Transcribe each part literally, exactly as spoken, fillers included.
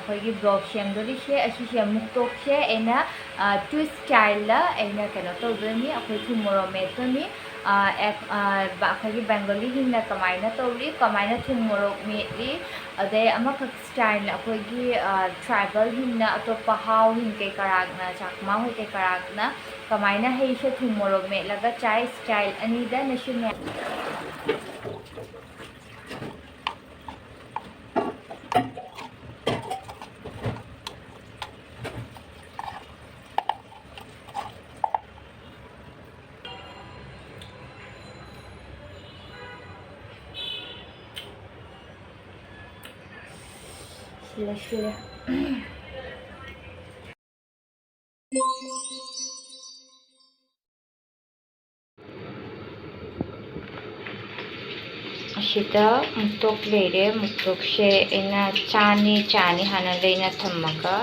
ꯑꯩꯈꯣꯏꯒꯤ ꯕ꯭ꯂꯣꯛ ꯁꯦꯝꯗꯣꯔꯤꯁꯦ ꯑꯁꯤꯁꯦ, ꯃꯨꯛꯇꯣꯛꯁꯦ ꯑꯩꯅ, ꯑ, ꯇ꯭ꯋꯤꯁ ꯁ꯭ꯇꯥꯏꯜꯗ ꯑꯩꯅ ꯀꯩꯅꯣ ꯇꯧꯗꯣꯏꯅꯤ, ꯑꯩꯈꯣꯏ ꯊꯨꯝ ꯃꯣꯔꯣꯛ ꯃꯦꯠꯇꯣꯏꯅꯤ꯫ ꯑ, ꯑꯦꯛ-, ꯑ, ꯕ-, ꯑꯩꯈꯣꯏꯒꯤ ꯕꯦꯡꯒꯣꯂꯤꯁꯤꯡꯅ ꯀꯃꯥꯏꯅ ꯇꯧꯔꯤ, ꯀꯃꯥꯏꯅ ꯊꯨꯝ ꯃꯣꯔꯣꯛ ꯃꯦꯠꯂꯤ, ꯑꯗꯩ ꯑꯃꯈꯛ ꯁ꯭ꯇꯥꯏꯜꯅ ꯑꯩꯈꯣꯏꯒꯤ, ꯑ, ꯇ꯭ꯔꯥꯏꯕꯦꯜꯁꯤꯡꯅ, ꯑꯇꯣꯞꯄ ꯍꯥꯎꯁꯤꯡ ꯀꯩ ꯀꯔꯥꯛꯅ, ꯆꯥꯛꯃꯥ ꯍꯣꯏ ꯀꯩ ꯀꯔꯥꯛꯅ ꯀꯃꯥꯏꯅ ꯍꯩꯁꯦ ꯊꯨꯝ ꯃꯣꯔꯣꯛ ꯃꯦꯠꯂꯒ ꯆꯥꯏ, ꯁ꯭ꯇꯥꯏꯜ ꯑꯅꯤꯗ ꯅꯁꯨ ꯃꯌꯥꯝ꯫ ꯁꯤꯜꯂꯦ, ꯁꯤꯜꯂꯦ꯫ ꯑꯁꯤꯗ ꯃꯨꯛꯇꯣꯛ ꯂꯩꯔꯦ꯫ ꯃꯨꯛꯇꯣꯛꯁꯦ ꯑꯩꯅ ꯆꯥꯅꯤ, ꯆꯥꯅꯤ ꯍꯥꯟꯅ ꯂꯩꯅ ꯊꯝꯃꯒ,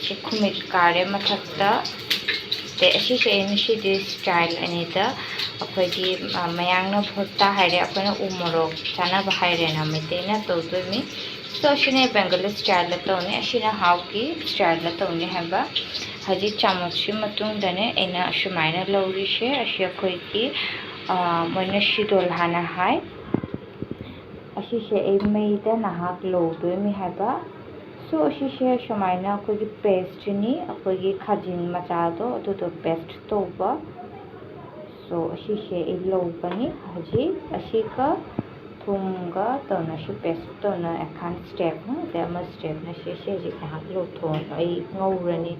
ꯁꯤ ꯈꯨꯃꯤꯠ ꯀꯥꯔꯦ ꯃꯊꯛꯇ꯫ ꯑꯗꯩ ꯑꯁꯤꯁꯦ ꯑꯩꯅ ꯁꯤꯗꯤ ꯁ꯭ꯇꯥꯏꯜ ꯑꯅꯤꯗ, ꯑꯩꯈꯣꯏꯒꯤ, ꯑ, ꯃꯌꯥꯡꯅ ꯚꯣꯠꯇꯥ ꯍꯥꯏꯔꯦ, ꯑꯩꯈꯣꯏꯅ ꯎ ꯃꯣꯔꯣꯛ ꯆꯥꯅꯕ ꯍꯥꯏꯔꯦꯅ ꯃꯩꯇꯩꯅ ꯇꯧꯗꯣꯏꯅꯤ꯫ So ꯑꯁꯤꯅ ꯕꯦꯡꯒꯣꯂꯤ ꯁ꯭ꯇꯥꯏꯜꯗ ꯇꯧꯅꯤ, ꯑꯁꯤꯅ ꯍꯥꯎꯒꯤ ꯁ꯭ꯇꯥꯏꯜꯗ ꯇꯧꯅꯤ ꯍꯥꯏꯕ꯫ ꯍꯧꯖꯤꯛ ꯆꯥꯃꯁꯀꯤ ꯃꯇꯨꯡꯗꯅꯦ ꯑꯩꯅ ꯑꯁꯨꯃꯥꯏꯅ ꯂꯧꯔꯤꯁꯦ꯫ ꯑꯁꯤ ꯑꯩꯈꯣꯏꯒꯤ, ꯑ, ꯃꯣꯏꯅ ꯁꯤꯗꯣꯜ ꯍꯥꯟꯅ ꯍꯥꯏ꯫ ꯑꯁꯤꯁꯦ ꯑꯩ ꯃꯩꯗ ꯅꯍꯥꯛ ꯂꯧꯗꯣꯏꯅꯤ ꯍꯥꯏꯕ꯫ So ꯑꯁꯤꯁꯦ ꯁꯨꯃꯥꯏꯅ ꯑꯩꯈꯣꯏꯒꯤ ꯄꯦꯁꯇ꯭ꯔꯤꯅꯤ, ꯑꯩꯈꯣꯏꯒꯤ ꯈꯥꯖꯤꯡ ꯃꯆꯥꯗꯣ ꯑꯗꯨꯗꯣ ꯄꯦꯁ ꯇꯧꯕ꯫ So ꯑꯁꯤꯁꯦ ꯑꯩ ꯂꯧꯒꯅꯤ ꯍꯧꯖꯤꯛ꯫ ꯑꯁꯤꯒ ꯊꯨꯝꯒ ꯇꯧꯅ ꯁꯤ ꯄꯦꯁ ꯇꯧꯅ ꯑꯦꯈꯥꯟ ꯁ꯭ꯇꯦꯞ ꯑꯃ, ꯑꯗꯩ ꯑꯃ ꯁ꯭ꯇꯦꯞꯅ ꯁꯤꯁꯦ ꯍꯧꯖꯤꯛ ꯉꯥꯏꯍꯥꯛ ꯂꯧꯊꯣꯛꯑꯒ ꯑꯩ ꯉꯧꯔꯅꯤ꯫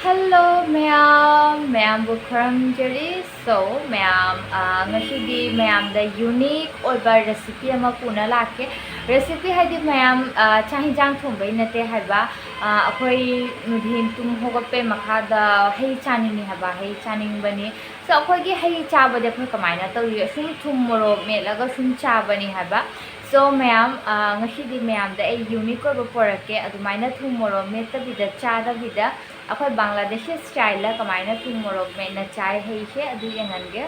Hello ꯃꯌꯥꯝ, ꯃꯌꯥꯝꯕꯨ ꯈꯨꯔꯨꯝꯖꯔꯤ꯫ So ꯃꯌꯥꯝ, ꯑ, ꯉꯁꯤꯗꯤ ꯃꯌꯥꯝꯗ unique ꯑꯣꯏꯕ recipe ꯑꯃ ꯄꯨꯅ ꯂꯥꯛꯀꯦ꯫ Recipe ꯍꯥꯏꯗꯤ ꯃꯌꯥꯝ, ꯑ, ꯆꯥꯛ ꯍꯤꯟꯖꯥꯡ ꯊꯣꯡꯕꯩ ꯅꯠꯇꯦ ꯍꯥꯏꯕ꯫ ꯑ, ꯑꯩꯈꯣꯏ ꯅꯨꯡꯊꯤꯟ ꯇꯨꯝ ꯍꯧꯒꯠꯄꯩ ꯃꯈꯥꯗ ꯍꯩ ꯆꯥꯅꯤꯡꯉꯤ ꯍꯥꯏꯕ, ꯍꯩ ꯆꯥꯅꯤꯡꯕꯅꯤ꯫ So ꯑꯩꯈꯣꯏꯒꯤ ꯍꯩ ꯆꯥꯕꯗꯤ ꯑꯩꯈꯣꯏ ꯀꯃꯥꯏꯅ ꯇꯧꯔꯤ? ꯑꯁꯨꯝ ꯊꯨꯝ ꯃꯣꯔꯣꯛ ꯃꯦꯠꯂꯒ ꯁꯨꯝ ꯆꯥꯕꯅꯤ ꯍꯥꯏꯕ꯫ So ꯃꯌꯥꯝ, ꯑ, ꯉꯁꯤꯗꯤ ꯃꯌꯥꯝꯗ ꯑꯩ unique ꯑꯣꯏꯕ ꯄꯣꯔꯛꯀꯦ꯫ ꯑꯗꯨꯃꯥꯏꯅ ꯊꯨꯝ ꯃꯣꯔꯣꯛ ꯃꯦꯠꯇꯕꯤꯗ ꯆꯥꯗꯕꯤꯗ ꯑꯩꯈꯣꯏ ꯕꯪꯒ꯭ꯂꯥꯗꯦꯁꯤ ꯁ꯭ꯇꯥꯏꯜꯗ ꯀꯃꯥꯏꯅ ꯊꯨꯝ ꯃꯣꯔꯣꯛ ꯃꯦꯠꯅ ꯆꯥꯏ ꯍꯩꯁꯦ, ꯑꯗꯨ ꯌꯦꯡꯍꯟꯒꯦ꯫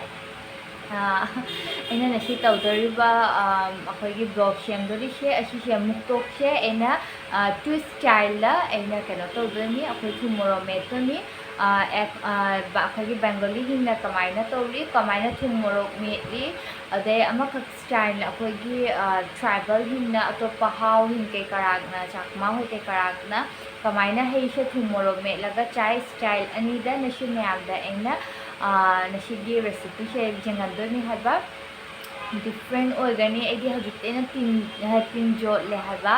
ꯑ, ꯑꯩꯅ ꯉꯁꯤ ꯇꯧꯗꯣꯔꯤꯕ, ꯑ, ꯑꯩꯈꯣꯏꯒꯤ ꯕ꯭ꯂꯣꯛ ꯁꯦꯝꯗꯣꯔꯤꯁꯦ, ꯑꯁꯤꯁꯦ ꯃꯨꯛꯇꯣꯛꯁꯦ ꯑꯩꯅ, ꯑ, ꯇꯨ ꯁ꯭ꯇꯥꯏꯜꯗ ꯑꯩꯅ ꯀꯩꯅꯣ ꯇꯧꯗꯣꯏꯅꯤ, ꯑꯩꯈꯣꯏ ꯊꯨꯝ ꯃꯣꯔꯣꯛ ꯃꯦꯠꯇꯣꯏꯅꯤ꯫ ꯑ, ꯑꯦꯛ-, ꯑ, ꯕ-, ꯑꯩꯈꯣꯏꯒꯤ ꯕꯦꯡꯒꯣꯂꯤꯁꯤꯡꯅ ꯀꯃꯥꯏꯅ ꯇꯧꯔꯤ, ꯀꯃꯥꯏꯅ ꯊꯨꯝ ꯃꯣꯔꯣꯛ ꯃꯦꯠꯂꯤ, ꯑꯗꯩ ꯑꯃꯈꯛ ꯁ꯭ꯇꯥꯏꯜꯅ ꯑꯩꯈꯣꯏꯒꯤ, ꯑ, ꯇ꯭ꯔꯥꯏꯕꯦꯜꯁꯤꯡꯅ ꯑꯇꯣꯞꯄ ꯍꯥꯎꯁꯤꯡ ꯀꯩ ꯀꯔꯥꯛꯅ, ꯆꯥꯛꯃꯥ ꯍꯣꯏ ꯀꯩ ꯀꯔꯥꯛꯅ ꯀꯃꯥꯏꯅ ꯍꯩꯁꯦ ꯊꯨꯝ ꯃꯣꯔꯣꯛ ꯃꯦꯠꯂꯒ ꯆꯥꯏ, ꯁ꯭ꯇꯥꯏꯜ ꯑꯅꯤꯗ ꯉꯁꯤ ꯃꯌꯥꯝꯗ ꯑꯩꯅ, ꯑ, ꯉꯁꯤꯒꯤ recipeꯁꯦ ꯌꯦꯡꯍꯟꯗꯣꯏꯅꯤ ꯍꯥꯏꯕ꯫ Different ꯑꯣꯏꯒꯅꯤ꯫ ꯑꯩꯗꯤ ꯍꯧꯖꯤꯛꯇꯤ ꯑꯩꯅ ꯇꯤꯟ, ꯇꯤꯟ ꯌꯣꯠꯂꯦ ꯍꯥꯏꯕ,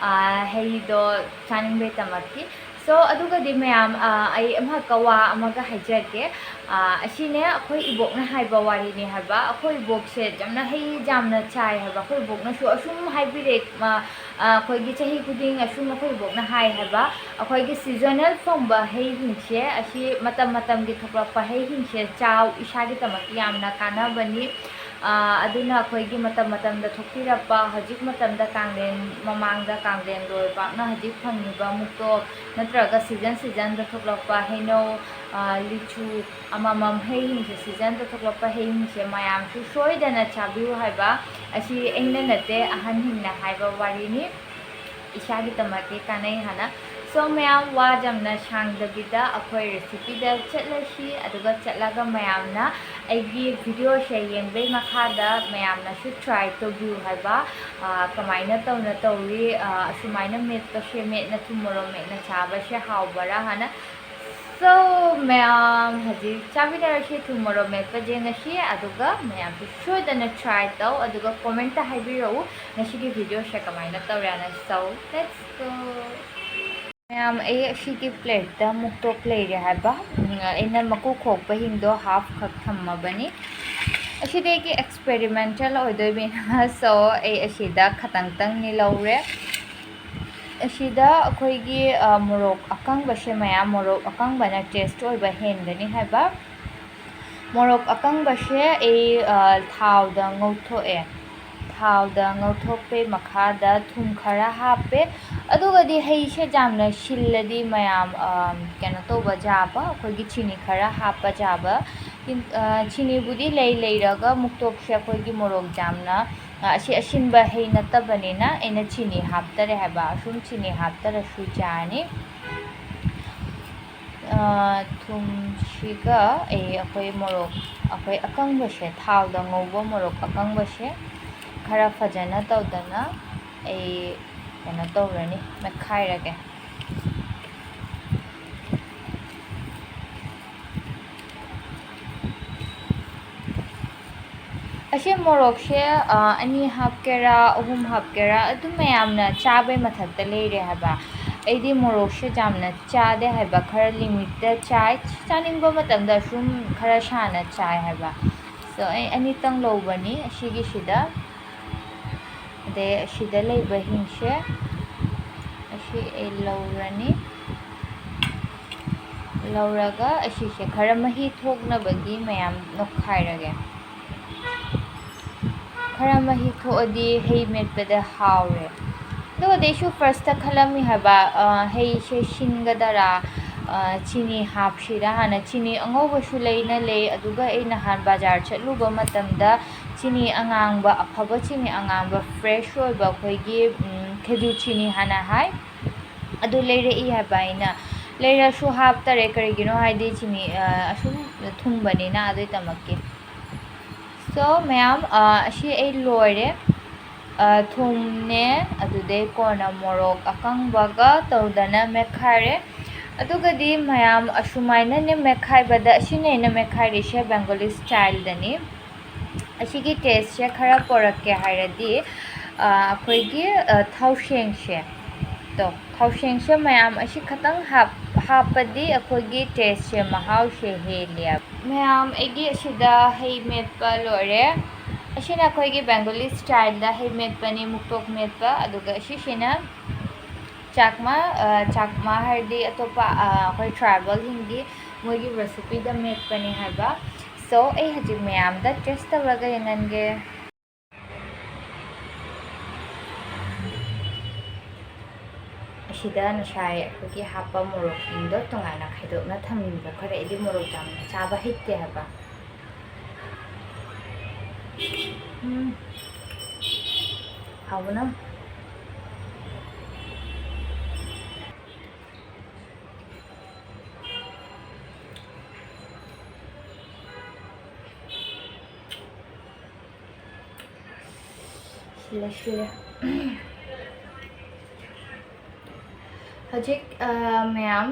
ꯑ, ꯍꯩꯗꯣ ꯆꯥꯅꯤꯡꯕꯩꯗꯃꯛꯀꯤ꯫ So ꯑꯗꯨꯒꯗꯤ ꯃꯌꯥꯝ, ꯑ, ꯑꯩ ꯑꯃꯈꯛꯀ ꯋꯥ ꯑꯃꯒ ꯍꯥꯏꯖꯒꯦ꯫ ꯑ, ꯑꯁꯤꯅꯦ ꯑꯩꯈꯣꯏ ꯏꯕꯣꯛꯅ ꯍꯥꯏꯕ ꯋꯥꯔꯤꯅꯤ ꯍꯥꯏꯕ꯫ ꯑꯩꯈꯣꯏ ꯏꯕꯣꯛꯁꯦ ꯌꯥꯝꯅ ꯍꯩ ꯌꯥꯝꯅ ꯆꯥꯏ ꯍꯥꯏꯕ꯫ ꯑꯩꯈꯣꯏ ꯏꯕꯣꯛꯅꯁꯨ ꯑꯁꯨꯝ ꯍꯥꯏꯕꯤꯔꯦ, ꯑ, ꯑ, ꯑꯩꯈꯣꯏꯒꯤ ꯆꯍꯤ ꯈꯨꯗꯤꯡ ꯑꯁꯨꯝ ꯑꯩꯈꯣꯏ ꯏꯕꯣꯛꯅ ꯍꯥꯏ ꯍꯥꯏꯕ, ꯑꯩꯈꯣꯏꯒꯤ seasonal ꯐꯪꯕ ꯍꯩꯁꯤꯡꯁꯦ, ꯑꯁꯤ ꯃꯇꯝ ꯃꯇꯝꯒꯤ ꯊꯣꯛꯂꯛꯄ ꯍꯩꯁꯤꯡꯁꯦ ꯆꯥꯎ, ꯏꯁꯥꯒꯤꯗꯃꯛꯇ ꯌꯥꯝꯅ ꯀꯥꯟꯅꯕꯅꯤ꯫ ꯑ, ꯑꯗꯨꯅ ꯑꯩꯈꯣꯏꯒꯤ ꯃꯇꯝ ꯃꯇꯝꯗ ꯊꯣꯛꯄꯤꯔꯛꯄ, ꯍꯧꯖꯤꯛ ꯃꯇꯝꯗ ꯀꯥꯡꯂꯦꯟ ꯃꯃꯥꯡꯗ, ꯀꯥꯡꯂꯦꯟ ꯂꯣꯏꯕꯥꯛꯅ ꯍꯧꯖꯤꯛ ꯐꯪꯉꯤꯕ ꯃꯨꯛꯇꯣꯛ ꯅꯠꯇ꯭ꯔꯒ season seasonꯗ ꯊꯣꯛꯂꯛꯄ ꯍꯩꯅꯧ, ꯑ, ꯂꯤꯆꯨ, ꯑꯃꯃꯝ ꯍꯩꯁꯤꯡꯁꯦ, seasonꯗ ꯊꯣꯛꯂꯛꯄ ꯍꯩꯁꯤꯡꯁꯦ ꯃꯌꯥꯝꯁꯨ ꯁꯣꯏꯗꯅ ꯆꯥꯕꯤꯌꯨ ꯍꯥꯏꯕ ꯑꯁꯤ ꯑꯩꯅ ꯅꯠꯇꯦ, ꯑꯍꯟꯁꯤꯡꯅ ꯍꯥꯏꯕ ꯋꯥꯔꯤꯅꯤ꯫ ꯏꯁꯥꯒꯤꯗꯃꯛꯇꯤ ꯀꯥꯟꯅꯩ ꯍꯥꯏꯅ꯫ So ꯃꯌꯥꯝ ꯋꯥ ꯌꯥꯝꯅ ꯁꯥꯡꯗꯕꯤꯗ ꯑꯩꯈꯣꯏ recipeꯗ ꯆꯠꯂꯁꯤ, ꯑꯗꯨꯒ ꯆꯠꯂꯒ ꯃꯌꯥꯝꯅ ꯑꯩꯒꯤ videoꯁꯦ ꯌꯦꯡꯕꯩ ꯃꯈꯥꯗ ꯃꯌꯥꯝꯅꯁꯨ try ꯇꯧꯕꯤꯌꯨ ꯍꯥꯏꯕ, ꯑ, ꯀꯃꯥꯏꯅ ꯇꯧꯅ ꯇꯧꯔꯤ, ꯑ, ꯑꯁꯨꯃꯥꯏꯅ ꯃꯦꯠꯄꯁꯦ, ꯃꯦꯠꯅ ꯊꯨꯝ ꯃꯣꯔꯣꯛ ꯃꯦꯠꯅ ꯆꯥꯕꯁꯦ ꯍꯥꯎꯕꯔꯥ ꯍꯥꯏꯅ꯫ So ꯃꯌꯥꯝ ꯍꯧꯖꯤꯛ ꯆꯥꯃꯤꯟꯅꯔꯁꯤ ꯊꯨꯝ ꯃꯣꯔꯣꯛ ꯃꯦꯠꯄꯁꯦ ꯉꯁꯤ, ꯑꯗꯨꯒ ꯃꯌꯥꯝꯁꯨ ꯁꯣꯏꯗꯅ try ꯇꯧ, ꯑꯗꯨꯒ commentꯇ ꯍꯥꯏꯕꯤꯔꯛꯎ ꯉꯁꯤꯒꯤ videoꯁꯦ ꯀꯃꯥꯏꯅ ꯇꯧꯔꯦꯅ꯫ So let's go꯫ ꯃꯌꯥꯝ, ꯑꯩ ꯑꯁꯤꯒꯤ ꯄ꯭ꯂꯦꯠꯇ ꯃꯨꯛꯇꯣꯛ ꯂꯩꯔꯦ ꯍꯥꯏꯕ꯫ ꯎꯝ, ꯑꯩꯅ ꯃꯀꯨ ꯈꯣꯛꯄ ꯍꯤꯡꯗꯣ ꯍꯥꯐ ꯈꯛ ꯊꯝꯃꯕꯅꯤ꯫ ꯑꯁꯤꯗꯤ ꯑꯩꯒꯤ ꯑꯦꯛꯁꯄꯦꯔꯤꯃꯦꯟꯇꯦꯜ ꯑꯣꯏꯗꯣꯏꯕꯅꯤꯅ, ꯁꯣ ꯑꯩ ꯑꯁꯤꯗ ꯈꯇꯪꯇꯪꯅꯤ ꯂꯧꯔꯦ꯫ ꯑꯁꯤꯗ ꯑꯩꯈꯣꯏꯒꯤ, ꯑ, ꯃꯣꯔꯣꯛ ꯑꯀꯪꯕꯁꯦ, ꯃꯌꯥꯝ ꯃꯣꯔꯣꯛ ꯑꯀꯪꯕꯅ ꯇꯦꯁ ꯑꯣꯏꯕ ꯍꯦꯟꯒꯅꯤ ꯍꯥꯏꯕ꯫ ꯃꯣꯔꯣꯛ ꯑꯀꯪꯕꯁꯦ ꯑꯩ, ꯑ, ꯊꯥꯎꯗ ꯉꯧꯊꯣꯛꯑꯦ꯫ ꯊꯥꯎꯗ ꯉꯧꯊꯣꯛꯄꯩ ꯃꯈꯥꯗ ꯊꯨꯝ ꯈꯔ ꯍꯥꯞꯄꯦ꯫ ꯑꯗꯨꯒꯗꯤ ꯍꯩꯁꯦ ꯌꯥꯝꯅ ꯁꯤꯜꯂꯗꯤ ꯃꯌꯥꯝ, ꯑ, ꯀꯩꯅꯣ ꯇꯧꯕ ꯌꯥꯕ, ꯑꯩꯈꯣꯏꯒꯤ ꯆꯤꯅꯤ ꯈꯔ ꯍꯥꯞꯄ ꯌꯥꯕ꯫ ꯀꯤꯟ-, ꯑ, ꯆꯤꯅꯤꯕꯨꯗꯤ ꯂꯩ ꯂꯩꯔꯒ ꯃꯨꯛꯇꯣꯛꯁꯦ ꯑꯩꯈꯣꯏꯒꯤ ꯃꯣꯔꯣꯛ ꯌꯥꯝꯅ, ꯑ, ꯑꯁꯤ ꯑꯁꯤꯟꯕ ꯍꯩ ꯅꯠꯇꯕꯅꯤꯅ ꯑꯩꯅ ꯆꯤꯅꯤ ꯍꯥꯞꯇꯔꯦ ꯍꯥꯏꯕ꯫ ꯑꯁꯨꯝ ꯆꯤꯅꯤ ꯍꯥꯞꯇꯔꯁꯨ ꯌꯥꯅꯤ꯫ ꯑ, ꯊꯨꯝꯁꯤꯒ ꯑꯩ, ꯑꯩꯈꯣꯏ ꯃꯣꯔꯣꯛ, ꯑꯩꯈꯣꯏ ꯑꯀꯪꯕꯁꯦ, ꯊꯥꯎꯗ ꯉꯧꯕ ꯃꯣꯔꯣꯛ ꯑꯀꯪꯕꯁꯦ ꯈꯔ ꯐꯖꯅ ꯇꯧꯗꯅ ꯑꯩ ꯀꯩꯅꯣ ꯇꯧꯔꯅꯤ, ꯃꯦꯠꯈꯥꯏꯔꯒꯦ꯫ ꯑꯁꯤ ꯃꯣꯔꯣꯛꯁꯦ, ꯑ, ꯑꯅꯤ ꯍꯥꯞꯀꯦꯔꯥ, ꯑꯍꯨꯝ ꯍꯥꯞꯀꯦꯔꯥ, ꯑꯗꯨꯝ ꯃꯌꯥꯝꯅ ꯆꯥꯕꯩ ꯃꯊꯛꯇ ꯂꯩꯔꯦ ꯍꯥꯏꯕ꯫ ꯑꯩꯗꯤ ꯃꯣꯔꯣꯛꯁꯦ ꯌꯥꯝꯅ ꯆꯥꯗꯦ ꯍꯥꯏꯕ, ꯈꯔ ꯂꯤꯃꯤꯠꯇ ꯆꯥꯏ꯫ ꯆꯥꯅꯤꯡꯕ ꯃꯇꯝꯗ ꯁꯨꯝ ꯈꯔ ꯁꯥꯅ ꯆꯥꯏ ꯍꯥꯏꯕ꯫ So, ꯑꯩ ꯑꯅꯤꯇꯪ ꯂꯧꯕꯅꯤ ꯑꯁꯤꯒꯤꯁꯤꯗ꯫ ꯑꯗꯩ ꯑꯁꯤꯗ ꯂꯩꯕ ꯍꯤꯡꯁꯦ ꯑꯁꯤ ꯑꯩ ꯂꯧꯔꯅꯤ꯫ ꯂꯧꯔꯒ ꯑꯁꯤꯁꯦ ꯈꯔ ꯃꯍꯤ ꯊꯣꯛꯅꯕꯒꯤ ꯃꯌꯥꯝ ꯅꯣꯛꯈꯥꯏꯔꯒꯦ꯫ ꯈꯔ ꯃꯍꯤ ꯊꯣꯛꯑꯗꯤ ꯍꯩ ꯃꯦꯠꯄꯗ ꯍꯥꯎꯔꯦ꯫ ꯑꯗꯨꯒꯗꯤ ꯑꯩꯁꯨ ꯐꯥꯔꯁꯇ ꯈꯜꯂꯝꯃꯤ ꯍꯥꯏꯕ, ꯑ, ꯍꯩꯁꯦ ꯁꯤꯟꯒꯗꯔꯥ, ꯑ, ꯆꯤꯅꯤ ꯍꯥꯞꯁꯤꯔꯥ ꯍꯥꯟꯅ꯫ ꯆꯤꯅꯤ ꯑꯉꯧꯕꯁꯨ ꯂꯩꯅ ꯂꯩ, ꯑꯗꯨꯒ ꯑꯩ ꯅꯍꯥꯟ ꯕꯖꯥꯔ ꯆꯠꯂꯨꯕ ꯃꯇꯝꯗ ꯆꯤꯅꯤ ꯑꯉꯥꯡꯕ, ꯑꯐꯕ ꯆꯤꯅꯤ ꯑꯉꯥꯡꯕ, ꯐ꯭ꯔꯦꯁ ꯑꯣꯏꯕ ꯑꯩꯈꯣꯏꯒꯤ, ꯎꯝ, ꯈꯦꯖꯨ ꯆꯤꯅꯤ ꯍꯥꯟꯅ ꯍꯥꯏ, ꯑꯗꯨ ꯂꯩꯔꯛꯏ ꯍꯥꯏꯕ ꯑꯩꯅ꯫ ꯂꯩꯔꯁꯨ ꯍꯥꯞꯇꯔꯦ, ꯀꯔꯤꯒꯤꯅꯣ ꯍꯥꯏꯗꯤ ꯆꯤꯅꯤ, ꯑ, ꯑꯁꯨꯝ ꯊꯨꯝꯕꯅꯤꯅ ꯑꯗꯨꯏꯗꯃꯛꯀꯤ꯫ So, ꯃꯌꯥꯝ, ꯑ, ꯑꯁꯤ ꯑꯩ ꯂꯣꯏꯔꯦ꯫ ꯑ, ꯊꯨꯝꯅꯦ, ꯑꯗꯨꯗꯩ ꯀꯣꯟꯅ ꯃꯣꯔꯣꯛ ꯑꯀꯪꯕꯒ ꯇꯧꯗꯅ ꯃꯦꯠꯈꯥꯏꯔꯦ꯫ ꯑꯗꯨꯒꯗꯤ ꯃꯌꯥꯝ ꯑꯁꯨꯃꯥꯏꯅꯅꯦ ꯃꯦꯠꯈꯥꯏꯕꯗ, ꯑꯁꯤꯅꯦ ꯑꯩꯅ ꯃꯦꯠꯈꯥꯏꯔꯤꯁꯦ ꯕꯦꯡꯒꯣꯂꯤ ꯁ꯭ꯇꯥꯏꯜꯗꯅꯤ꯫ ꯑꯁꯤꯒꯤ ꯇꯦꯁꯁꯦ ꯈꯔ ꯄꯣꯔꯛꯀꯦ ꯍꯥꯏꯔꯗꯤ, ꯑ, ꯑꯩꯈꯣꯏꯒꯤ, ꯑ, ꯊꯥꯎꯁꯦꯡꯁꯦ, ꯇꯣ, ꯊꯥꯎꯁꯦꯡꯁꯦ ꯃꯌꯥꯝ ꯑꯁꯤ ꯈꯇꯪ ꯍꯥꯞ-, ꯍꯥꯞꯄꯗꯤ ꯑꯩꯈꯣꯏꯒꯤ tasteꯁꯦ, ꯃꯍꯥꯎꯁꯦ ꯍꯦꯜꯂꯦ꯫ ꯃꯌꯥꯝ, ꯑꯩꯒꯤ ꯑꯁꯤꯗ ꯍꯩ ꯃꯦꯠꯄ ꯂꯣꯏꯔꯦ꯫ ꯑꯁꯤꯅ ꯑꯩꯈꯣꯏꯒꯤ Bengali styleꯗ ꯍꯩ ꯃꯦꯠꯄꯅꯤ, ꯃꯨꯛꯇꯣꯛ ꯃꯦꯠꯄ꯫ ꯑꯗꯨꯒ ꯑꯁꯤꯁꯤꯅ ꯆꯥꯛꯃꯥ, ꯑ, ꯆꯥꯛꯃꯥ ꯍꯥꯏꯔꯗꯤ ꯑꯇꯣꯞꯄ, ꯑ, ꯑꯩꯈꯣꯏ tribalꯁꯤꯡꯒꯤ ꯃꯣꯏꯒꯤ recipeꯗ ꯃꯦꯠꯄꯅꯤ ꯍꯥꯏꯕ꯫ So, ꯑꯩ ꯍꯧꯖꯤꯛ ꯃꯌꯥꯝꯗ taste ꯇꯧꯔꯒ ꯌꯦꯡꯍꯟꯒꯦ꯫ ꯑꯁꯤꯗ ꯉꯁꯥꯏ ꯑꯩꯈꯣꯏꯒꯤ ꯍꯥꯞꯄ ꯃꯣꯔꯣꯛꯁꯤꯡꯗꯣ ꯇꯣꯉꯥꯟꯅ ꯈꯥꯏꯗꯣꯛꯅ ꯊꯝꯕꯤꯕ ꯈꯔ, ꯑꯩꯗꯤ ꯃꯣꯔꯣꯛ ꯌꯥꯝꯅ ꯆꯥꯕ ꯍꯩꯇꯦ ꯍꯥꯏꯕ꯫ ꯎꯝ꯫ ꯍꯥꯎꯕꯅ꯫ ꯁꯤꯜꯂꯦ, ꯁꯤꯜꯂꯦ꯫ ꯍꯧꯖꯤꯛ, ꯑ, ꯃꯌꯥꯝ,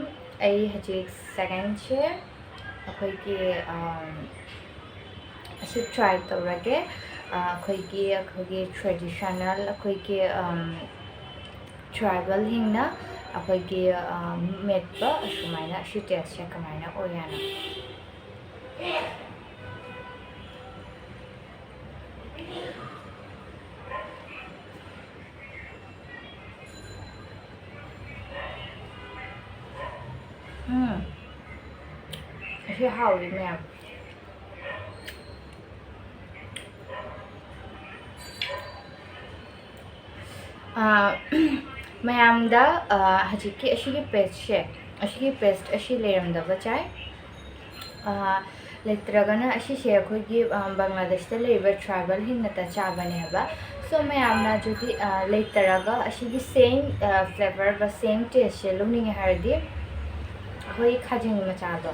ꯑꯩ ꯍꯧꯖꯤꯛ secondꯁꯦ ꯑꯩꯈꯣꯏꯒꯤ, ꯑ, ꯑꯁꯤ try ꯇꯧꯔꯒꯦ꯫ ꯑ, ꯑꯩꯈꯣꯏꯒꯤ, ꯑꯩꯈꯣꯏꯒꯤ traditional, ꯑꯩꯈꯣꯏꯒꯤ, ꯑꯝ, tribalꯁꯤꯡꯅ ꯑꯩꯈꯣꯏꯒꯤ, ꯑ, ꯃꯦꯠꯄ ꯑꯁꯨꯃꯥꯏꯅ ꯁꯤ tasteꯁꯦ ꯀꯃꯥꯏꯅ ꯑꯣꯏ ꯍꯥꯏꯅ꯫ ꯎꯝ꯫ ꯑꯁꯤ ꯍꯥꯎꯔꯤ ꯃꯌꯥꯝ꯫ ꯑꯥ, ꯃꯌꯥꯝꯗ, ꯑꯥ, ꯍꯧꯖꯤꯛꯀꯤ ꯑꯁꯤꯒꯤ pasteꯁꯦ, ꯑꯁꯤꯒꯤ paste ꯑꯁꯤ ꯂꯩꯔꯝꯗꯕ ꯆꯥꯏ꯫ ꯑꯥ, ꯂꯩꯇ꯭ꯔꯒꯅ ꯑꯁꯤꯁꯦ ꯑꯩꯈꯣꯏꯒꯤ, ꯑꯥ, ꯕꯪꯒ꯭ꯂꯥꯗꯦꯁꯇ ꯂꯩꯔꯤꯕ tribalꯁꯤꯡꯅꯇ ꯆꯥꯕꯅꯦꯕ꯫ So, ꯃꯌꯥꯝꯅ ꯖꯨꯗꯤ, ꯑꯥ, ꯂꯩꯇ꯭ꯔꯒ ꯑꯁꯤꯒꯤ same, ꯑꯥ, flavour ꯕ same tasteꯁꯦ ꯂꯧꯅꯤꯡꯉꯦ ꯍꯥꯏꯔꯗꯤ, ꯑꯩꯈꯣꯏ ꯈꯥꯖꯤꯡ ꯃꯆꯥꯗꯣ,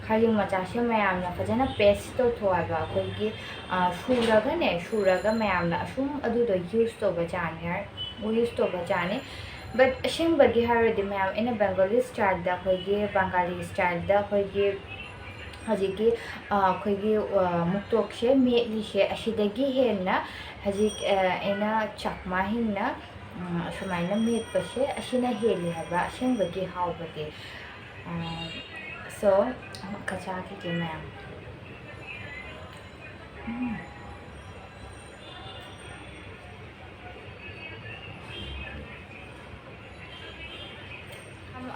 ꯈꯥꯖꯤꯡ ꯃꯆꯥꯁꯦ ꯃꯌꯥꯝꯅ ꯐꯖꯅ paste ꯇꯧꯊꯣꯛꯑꯒ ꯑꯩꯈꯣꯏꯒꯤ, ꯑꯥ, ꯁꯨꯔꯒꯅꯦ, ꯁꯨꯔꯒ ꯃꯌꯥꯝꯅ ꯑꯁꯨꯝ ꯑꯗꯨꯗꯣ use ꯇꯧꯕ ꯌꯥꯅꯤ ꯍꯥꯏ-, use ꯇꯧꯕ ꯌꯥꯅꯤ꯫ But ꯑꯁꯦꯡꯕꯒꯤ ꯍꯥꯏꯔꯗꯤ ꯃꯌꯥꯝ, ꯑꯩꯅ Bengali styleꯗ, ꯑꯩꯈꯣꯏꯒꯤ ꯕꯪꯒꯥꯂꯤ styleꯗ ꯑꯩꯈꯣꯏꯒꯤ ꯍꯧꯖꯤꯛꯀꯤ, ꯑ, ꯑꯩꯈꯣꯏꯒꯤ, ꯑ, ꯃꯨꯛꯇꯣꯛꯁꯦ ꯃꯦꯠꯂꯤꯁꯦ, ꯑꯁꯤꯗꯒꯤ ꯍꯦꯟꯅ ꯍꯧꯖꯤꯛ, ꯑ, ꯑꯩꯅ ꯆꯥꯛꯃꯥꯁꯤꯡꯅ, ꯎꯝ, ꯑꯁꯨꯃꯥꯏꯅ ꯃꯦꯠꯄꯁꯦ ꯑꯁꯤꯅ ꯍꯦꯜꯂꯤ ꯍꯥꯏꯕ ꯑꯁꯦꯡꯕꯒꯤ ꯍꯥꯎꯕꯗꯤ꯫ ꯎꯝ, so, ꯑꯃꯨꯛꯀ ꯆꯥꯈꯤꯒꯦ ꯃꯌꯥꯝ꯫ ꯎꯝ꯫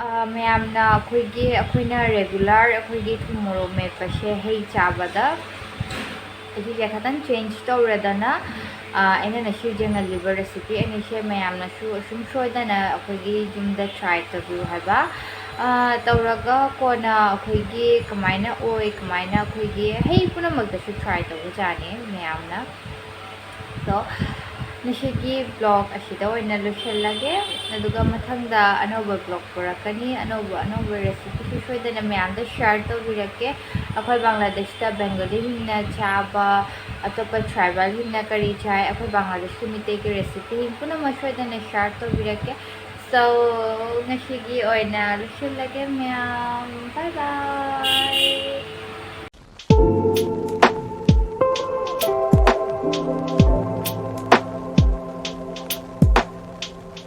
ꯑ, ꯃꯌꯥꯝꯅ ꯑꯩꯈꯣꯏꯒꯤ, ꯑꯩꯈꯣꯏꯅ regular ꯑꯩꯈꯣꯏꯒꯤ ꯊꯨꯝ ꯃꯣꯔꯣꯛ ꯃꯦꯠꯄꯁꯦ ꯍꯩ ꯆꯥꯕꯗ ꯑꯁꯤꯁꯦ ꯈꯇꯪ change ꯇꯧꯔꯗꯅ, ꯑ, ꯑꯩꯅ ꯉꯁꯤ ꯌꯦꯡꯍꯜꯂꯤꯕ recipe ꯑꯅꯤꯁꯦ ꯃꯌꯥꯝꯅꯁꯨ ꯑꯁꯨꯝ ꯁꯣꯏꯗꯅ ꯑꯩꯈꯣꯏꯒꯤ ꯌꯨꯝꯗ try ꯇꯧꯕꯤꯌꯨ ꯍꯥꯏꯕ꯫ ꯑ, ꯇꯧꯔꯒ ꯀꯣꯟꯅ ꯑꯩꯈꯣꯏꯒꯤ ꯀꯃꯥꯏꯅ ꯑꯣꯏ, ꯀꯃꯥꯏꯅ ꯑꯩꯈꯣꯏꯒꯤ ꯍꯩ ꯄꯨꯝꯅꯃꯛꯇꯁꯨ try ꯇꯧꯕꯖꯥꯠꯅꯤ ꯃꯌꯥꯝꯅ꯫ So, ꯉꯁꯤꯒꯤ vlog ꯑꯁꯤꯗ ꯑꯣꯏꯅ ꯂꯣꯏꯁꯤꯜꯂꯒꯦ, ꯑꯗꯨꯒ ꯃꯊꯪꯗ ꯑꯅꯧꯕ vlog ꯄꯨꯔꯛꯀꯅꯤ, ꯑꯅꯧꯕ ꯑꯅꯧꯕ recipeꯁꯨ ꯁꯣꯏꯗꯅ ꯃꯌꯥꯝꯗ share ꯇꯧꯕꯤꯔꯛꯀꯦ꯫ ꯑꯩꯈꯣꯏ ꯕꯪꯒ꯭ꯂꯥꯗꯦꯁꯇ Bengali ꯁꯤꯡꯅ ꯆꯥꯕ, ꯑꯇꯣꯞꯄ tribal ꯁꯤꯡꯅ ꯀꯔꯤ ꯆꯥꯏ, ꯑꯩꯈꯣꯏ ꯕꯪꯒ꯭ꯂꯥꯗꯦꯁꯀꯤ ꯃꯤꯇꯩꯒꯤ recipe ꯄꯨꯝꯅꯃꯛ ꯁꯣꯏꯗꯅ share ꯇꯧꯕꯤꯔꯛꯀꯦ꯫ So, ꯉꯁꯤꯒꯤ ꯑꯣꯏꯅ ꯂꯣꯏꯁꯤꯜꯂꯒꯦ ꯃꯌꯥꯝ꯫ Bye bye꯫